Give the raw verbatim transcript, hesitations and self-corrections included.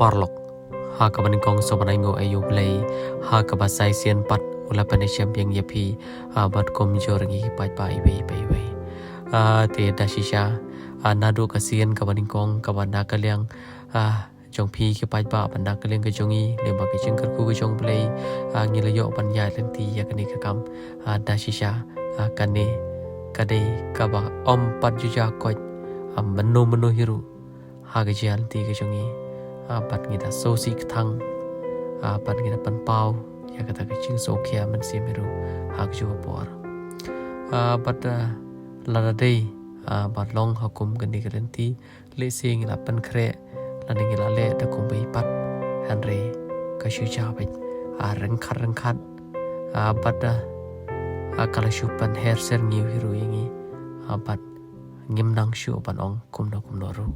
Paralok, ha kaba nyngkong sngewbha ban ai nguh ïa U Blei ha kaba sa shisien pat u la pynïashem biang ïa phi, ah, bad kumjuh ruh ïa ngi pat ba iwei pa iwei. Ah, te da shisha, ah, naduh ka sien kaba nyngkong kaba na ka liang, ah, jong phi ki paidbah bad na ka liang ka jong ngi, lyngba ka jingkyrkhu ka jong U Blei, ah, ngi la ïoh ban ïaid lynti ïa kane ka kam, ah, da shisha, ah, kane ka dei kaba ym pat ju jia koit, ah, mynno mynno hi ruh ha ka jingïaid lynti ka jong ngi, ah, bad ngi da sngewsih kthang, ah, bad ngi da pynpaw ïa kata ka jingsngewkhia mynsiem hi ruh ha kajuh ka por. Ah, bad, ah, lada dei, ah, ba long ha kum kane ka lynti, lehse ngi la pynkhreh lane ngi la leh da kumba i pat, hynrei ka shu jia beit, ah, ryngkhat ryngkhat, ah, bad, ah, ah, ka la shu pynher ser ngi hi ruh ïa ngi, ah, bad ngim nang shuh ban ong kumno kumno ruh.